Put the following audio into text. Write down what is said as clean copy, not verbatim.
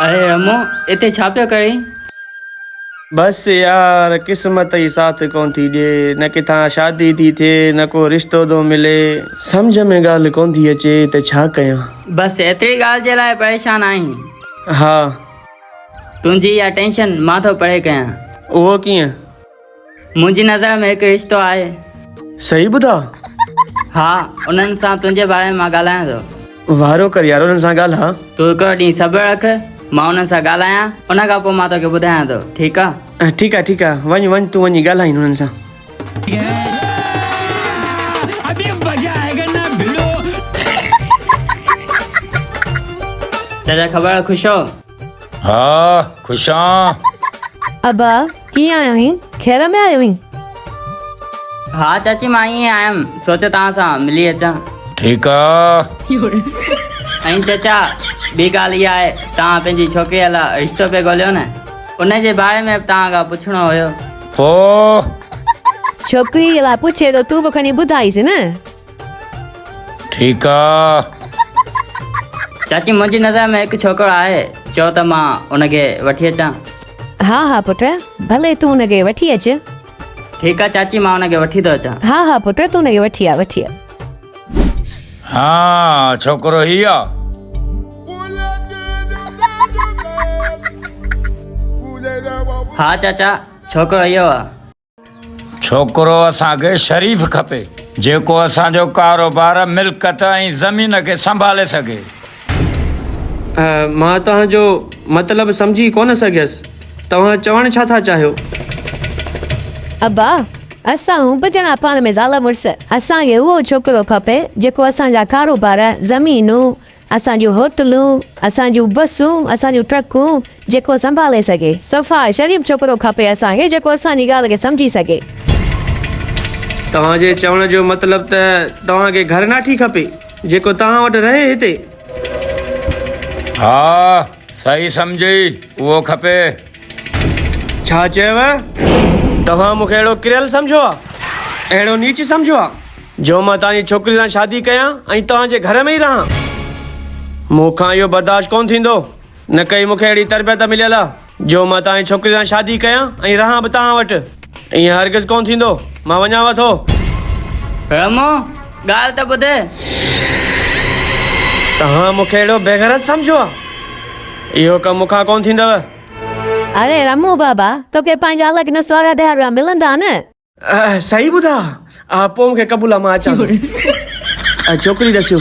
اڙي رمو اتي ڇا پيو ڪرين؟ بس يار قسمت ئي ساٿ ڪونه ٿي ڏي، نه ڪٿان شادي ٿي ٿئي نه ڪو رشتو ٿو ملي. سمجهه ۾ ڳالهه ڪونه ٿي اچي ته ڇا ڪيان. بس ايتري ڳالهه جي لاء پريشان آهين؟ ها. تنهنجي اها ٽينشن مان ٿو پري ڪيان. اهو ڪيئن؟ منهنجي نظر ۾ هڪ رشتو آهي. صحيح ٻڌاء. ها، انهن سان تنهنجي باري ۾ مان ڳالهايان ٿو. وارو ڪر يار انهن سان ڳالهاء. تون هڪڙو ڏينهن صبر رک، مان انهن سان ڳالهايان، ان کان پوء مان توکي ٻڌايان ٿو، ٺيڪ آ؟ ٺيڪ آ ٺيڪ آ، وڃ وڃ تون وڃي ڳالهائين انهن سان. چاچا خبر خوش هو؟ ها خوش آن. ابا ڪيئن آيو آهين خير ۾ آيو آهين؟ ها چاچي مان ائين آيم سوچيو توهان سان ملي اچان. ٺيڪ آ. ۽ چچا ٻي ڳالهه اها آهي توهان پنهنجي ڇوڪريء لاء رشتو پئي ڳوليو نه ان جي باري ۾ به توهان کان پڇڻو هيو. پوء؟ ڇوڪريء لاء پڇي ٿو تون به کڻي ٻڌائيس نه. ٺيڪ آ. چاچي منهنجي نظر ۾ هڪ ڇوڪرو آهي چئو ته مان ان کي وٺي اچان. ها ها پٽ ڀلي تون ان کي وٺي اچ. ٺيڪ آ چاچي مان ان کي وٺي ٿو اچان. ها ها پٽ تون ان کي وٺي آ وٺي آ. ها ڇوڪرو هي آ. ها چاچا ڇوڪرو اهو آ. ڇوڪرو اسان کي شريف کپي، جيڪو اسان جو ڪاروبار، ملڪيت ۽ زمين کي سنڀالي سگهي. مان توهان جو مطلب سمجهي ڪونه سگهيس. توهان چوڻ ڇا ٿا چاهيو؟ ابا، اسان هون ٻه ڄڻا پاڻ ۾ زال مڙس. اسان کي اهو ڇوڪرو کپي، جيڪو اسان جا ڪاروبار، زمينون، اسان جون هوٽلون، اسان جون بسون، اسان جون ٽرڪون جيڪو سنڀالي سگهي. صفا شريف ڇوڪرو کپي اسان کي جيڪو اسان جي ڳالهه کي سمجهي سگهي. توهان جي چوڻ جو مطلب ته توهان کي گهر ناٺي کپي جيڪو توهان وٽ رهي هتي؟ ها صحيح سمجهي اهو کپي. ڇا چيو؟ توهان مون کي اهڙو ڪريل سمجهيو آ؟ اهڙو نيچ سمجهيو آ؟ جو مان توهان جي ڇوڪري سان شادي ڪيان ۽ توهان جي گهر ۾ ئي رهان؟ مون کان اهو برداشت ڪونه ٿيندو. نه ڪئي مون کي اهڙي تربيت مليل آ، جو مان توهان جي ڇوڪري سان شادي ڪيان ۽ رهان به توهان وٽ. ائين هرگز ڪونه ٿيندو. مان وڃانو ٿو. رمو، ڳالهه ته ٻڌ. توهان مون کي اهڙو بيغيرت سمجهيو آ؟ اهو ڪم مون کان ڪونه ٿيندو. اڙي رمو بابا، توکي پنهنجا الڳ نسوارا ڏهه رپيا ملندا نه؟ صحيح ٻڌاء، پوء مون کي قبول آ، مان اچان ٿو. ڇوڪري ڏسيو.